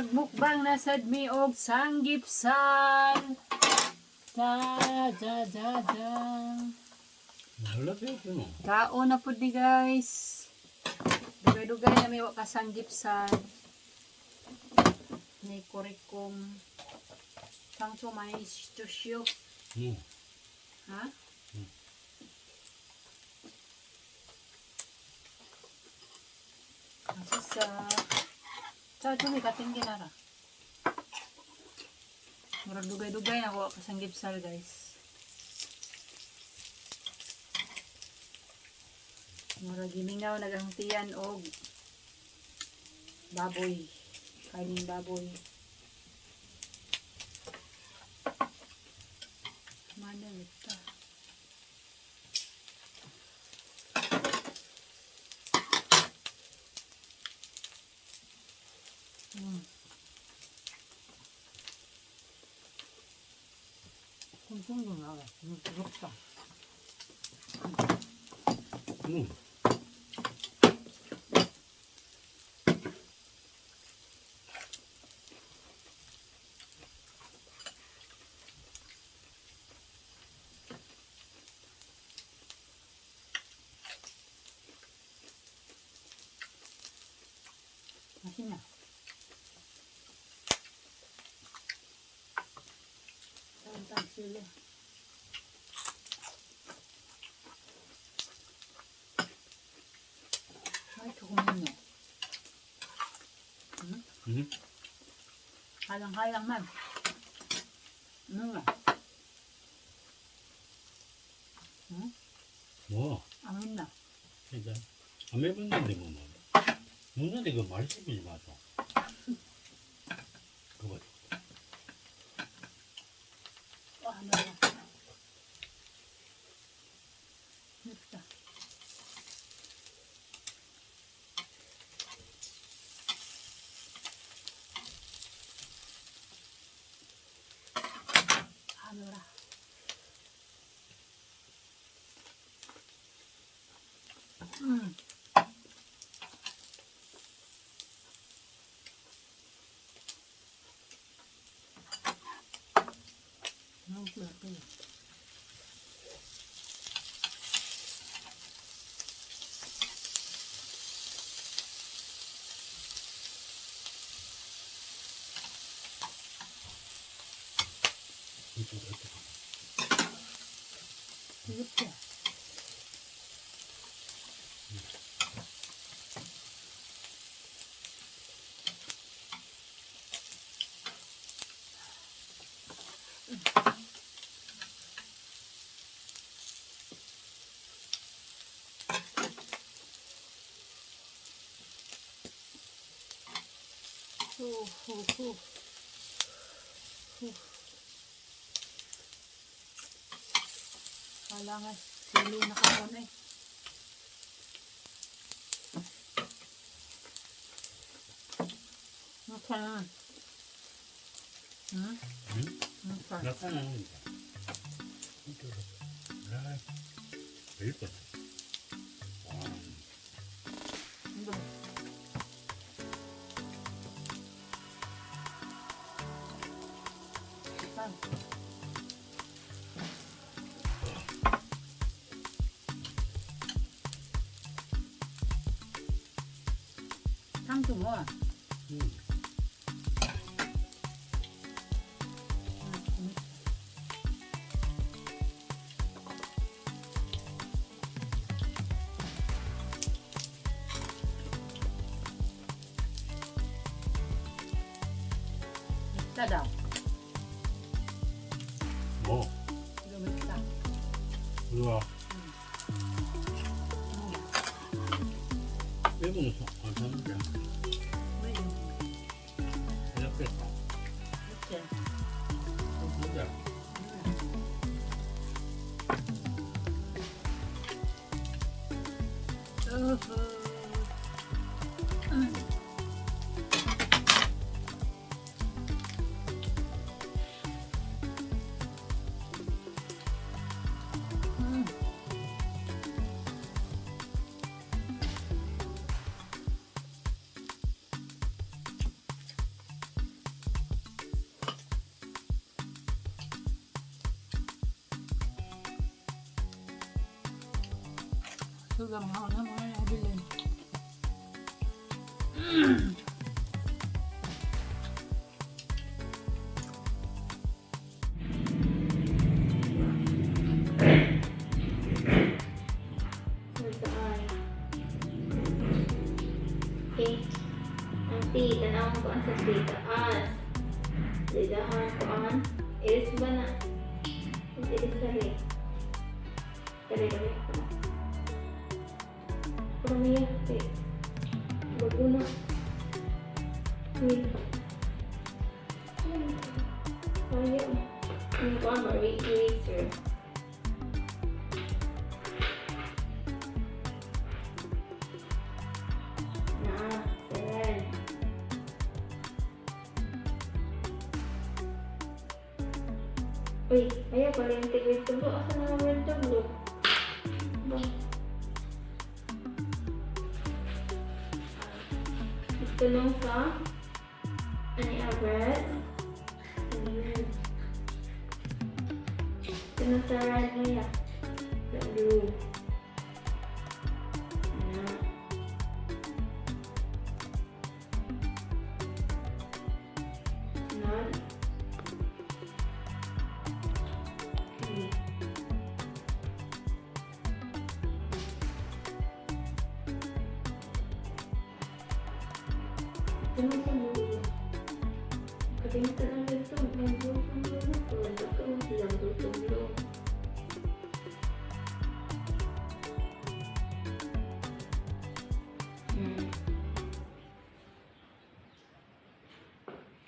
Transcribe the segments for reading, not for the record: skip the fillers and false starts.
Magmukbang na sad mi og sanggipsal. Da da da da. 몰라 배웠구나. Kaon na pud ni, guys. Dugay-dugay na mi wa ka sanggipsal. Ni kurikum. 상초 많이 드시오. 응. 하? 응. 맛있어. 자, 좀 이따 땡기나라. Murag dugay-dugay na ako kasanggipsal, guys. Murag gimingaw nagangtiyan og baboy. Kaning baboy. Mana ito? 콩콩도 나와. 부럽다. 응. 맛있냐? 딴딴 sili. Ay, kumain. 응? Halang-halang man. Ano nga? 응? 뭐? Amin na. 진짜 안 해봤는데 뭐 뭐. 먹는데 그 말 시키지 마죠. 그거 와, 매워. 맵다. 아, 매워라. 너무 그래. 이쪽으로 이렇게. 이렇게. 후후후. 후. Kala nga, sili na kaon eh. Okay. 응? 응? Okay. 나타나는 거. 이쪽으로. 아, 매일 뻔. 와. 이거. 빵. 탕도 뭐? 응. 맵다 daw. 뭐? 이거 맵다. 우리가 응. 일본에서 안 사는데 왜 이거? 생각했다. 이렇게. 근데 으흐. 음. Ito lang mga na mga nabilin. Sunod sa I. Okay. Ang T, tanawang ko ang sa T, taas. Lidahan ko ang iris ba na? Iris sa re. Dali, dali ko. Pero may kay bago na. Wait. Ayaw. Ang kuan ba? Eraser. Na, seven. Uy, ayaw pala yung tigil tubo. Asa na naman yung tubo? Ba? Ito nung sa ani a red. Ayun. Ito nung sa red niya. Sa blue. Na. Sunod. Okay. Ito na sa blue. Katingin na dito. May blue sa blue na to. Dapat mo silang blue sa blue.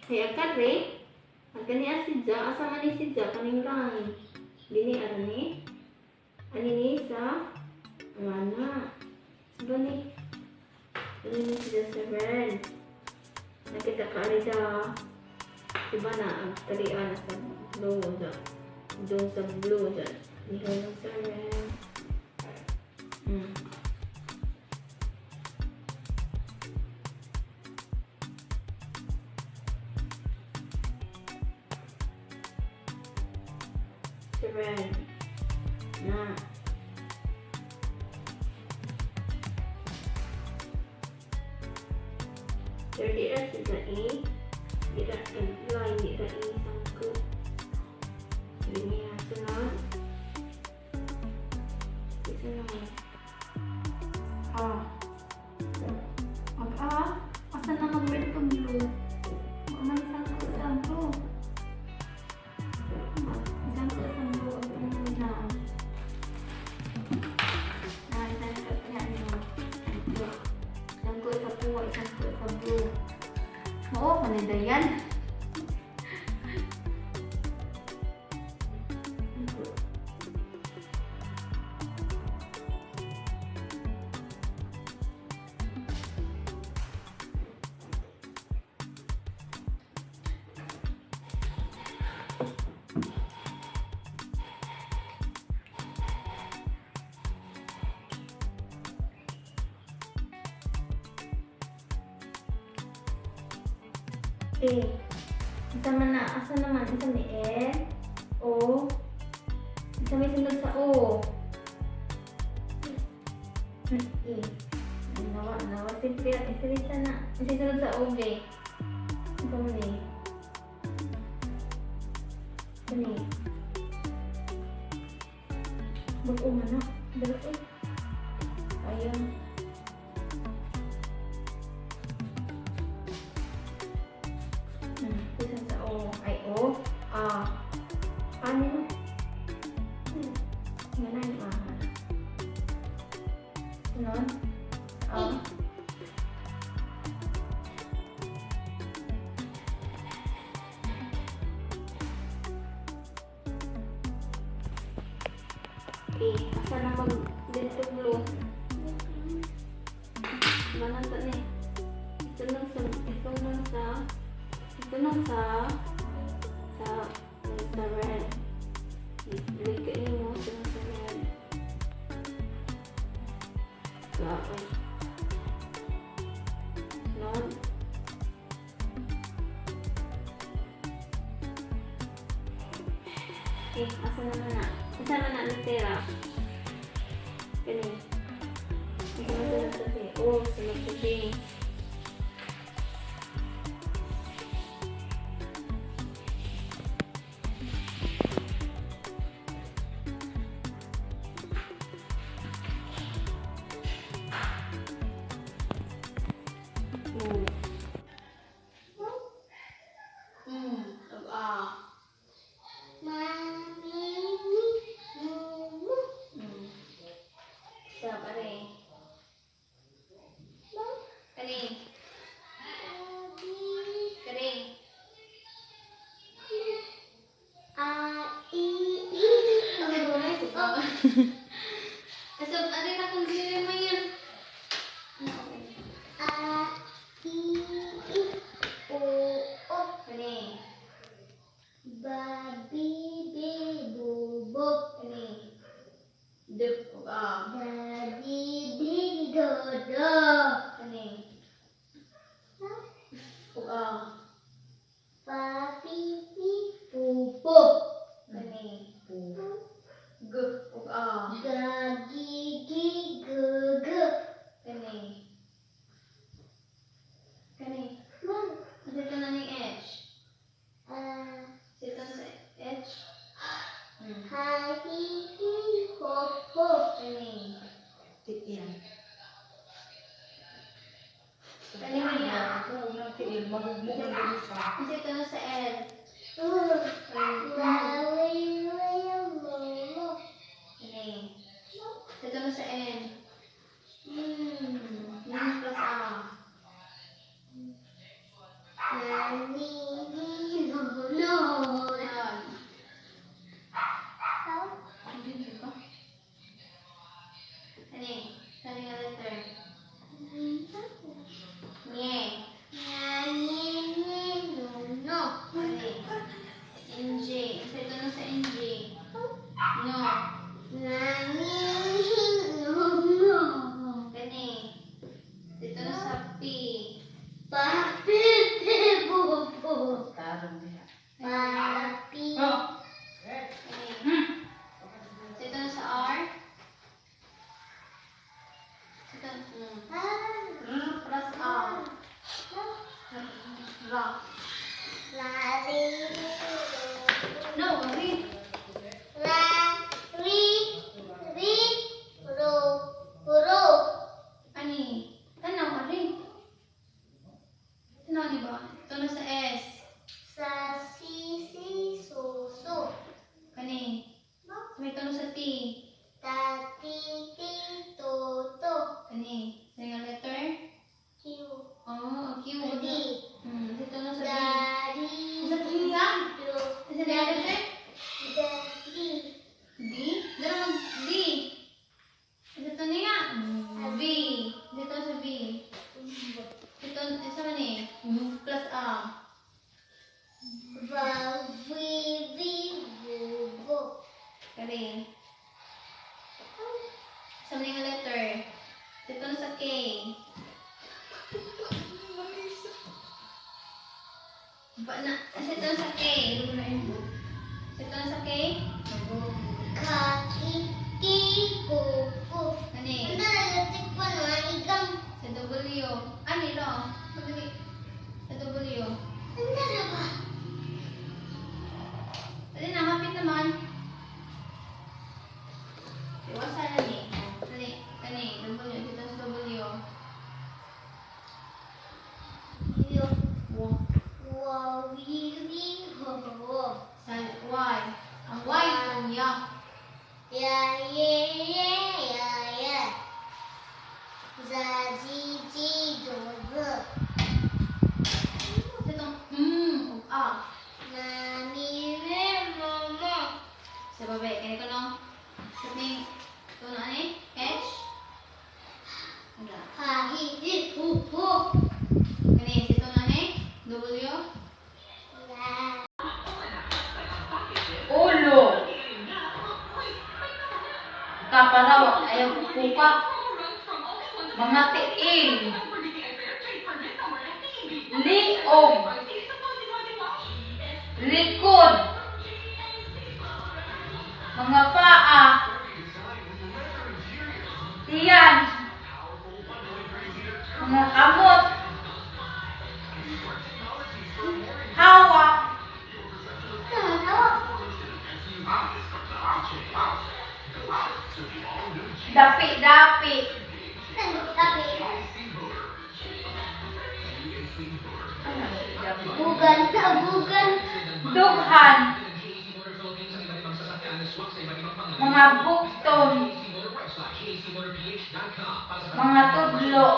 Ay, agad eh. Ang kani si Ja, asa man ni si Ja, kaning line. Dini ara ni. Ani ni sa ngana. Saba ni. Ani ni si Ja sa red. Nakita ka ari da. Diba na ang talian na sa blue da. Doon sa blue da. Nihulong sa red. Sa red. Na. Pero di ra sila eh. Di ra line, di ra ini sangkut. Ini ya, sunod. Isa na. Ah. Mag ah. Asa na mag red kang blue? Wa man sangkot sa blue. Sangkot sa blue ang blue na. Na, isang na ano. Sangkot sa puwa, isangkot sa blue. Oo, kanida yan. Eh, isa man na, asa naman, isa ni L, O, isa may sunod sa O. E. Nawa, nawa, simple, isa isa na, isa sunod sa O, B. Isa mo ni. Isa ni. Bag-o man na, dalo eh. Ayun. Isa sa O. Ay, O. A. Ano yun? Nga na yung A. Sunod. A. Okay, asa na mag dito blue? Mananta ni. Ito lang sa, ito lang sa, ito lang sa, sa, sa red. Ligay mo, ito lang sa red. Kaoy. Sunod. Okay, asa naman na? Asa naman na natira? Kani. O, sunod sa B. O. Ug A. Mami, mumu. Sab, are. Kani. Kani. A, I, I, O, O. Asab, are na kung dili man yan. A, I, I, O, O. Kani. Ba, B, B, bo, bo. Kani. D, ug A. Da, di, di, do, do. Kani. Ug A. Fa, fi, fi, fu, fo. Kani. G, ug A. Ga, gi, gi, gu, gu. Kani. Kani. Ma, Dito na ning H. a, Dito na sa H. Ha, hi, hi, ho, ho. Kani. Kani niya. Dito na sa L. La, li, li, lo, lo. Kani. Dito na sa N. N plus A. Na, ni, ni, no, no. Yan. Hindi ba? Kani. Kani nga letter. Nye. Na, ni, ni, no, no. Kani. NJ. Dito na sa NJ. No. Na, ni, ni, no, no. Kani. Dito na sa P. Pa, pi, pi, bo, bo. Pa, pi. Kani. Dito na sa R. Dito. R plus R. R. La, li, li, No, wait. La, ri, ri, ro, ro. Ani? Tanaw ka rin. Tanaw, di ba? Ito na sa S. Sa, si, si, so, so. Kani. May ito na sa T. Ta, ti, ti, to, to. Kani. Sa nga letter? Q, Oh, Q. D, Dito na sa B. Da, di, Sa P nga? do, Sa nga letter? Da, D, D? Dito mag D. Dito na nga. V. Dito sa V. Dito, isa man eh. V plus A. Va, V, V, V, V. Kani. Sa mga letter. Dito na sa K. Ba na, dito na sa K. Dito na sa K. Ka, ki, ki, ko, ko. Kani. Ano, tikpan na, igang. Sa W. Ano ilo? Madali. Sa W. Ano na ba? Dali na, hapit naman. Iwasan na ni. Dali. Kani. W. Dito sa W. Yo, W. wa, wi, wi, ho, ho. Sa Y. Ang Y ang ya. Ya, ye, ye, ya, ya. Za, ji, ji, do, zo. Itong M ug A. Na, mi, re, mo, mo. Sa babae, kaya ko no? Sa ting, ito na ani? H? Wala. Ha, hi, hi, hu, hu. Kani, ito na ani? W? La. Ulo. Kaparawak ayaw kuka. Mga tiil. Liog. Likod. Mga paa. Tiyan. Dapi-dapi. Tapi. Bugan na bugan. Dughan. Mga bukton. Mga tudlo.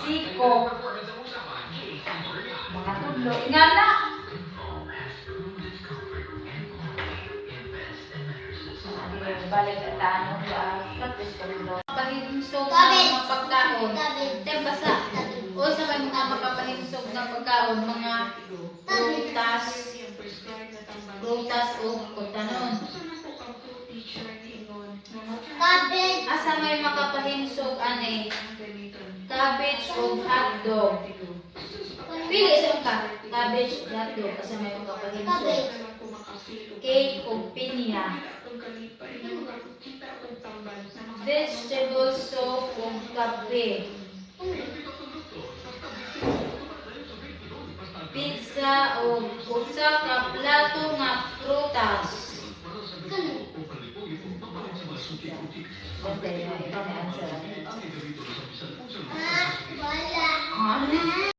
Siko. Mga tudlo. Ingana. Balik at ano ba? Practice ka mo. Pahinsog ng mga pagkaon. Cabbage. Te, basa. O sa may mga makapahinsog na pagkaon, mga prutas, prutas o kutanon. Cabbage. Asa may makapahinsog ani? Cabbage o hotdog. Pili sa ka. Cabbage, hotdog. Asa may makapahinsog? Cabbage. Cake o pinya. Vegetable soup o kape. Pizza o usa ka plato nga prutas. Okay, ikaw na answer. Ah, wala. Ah?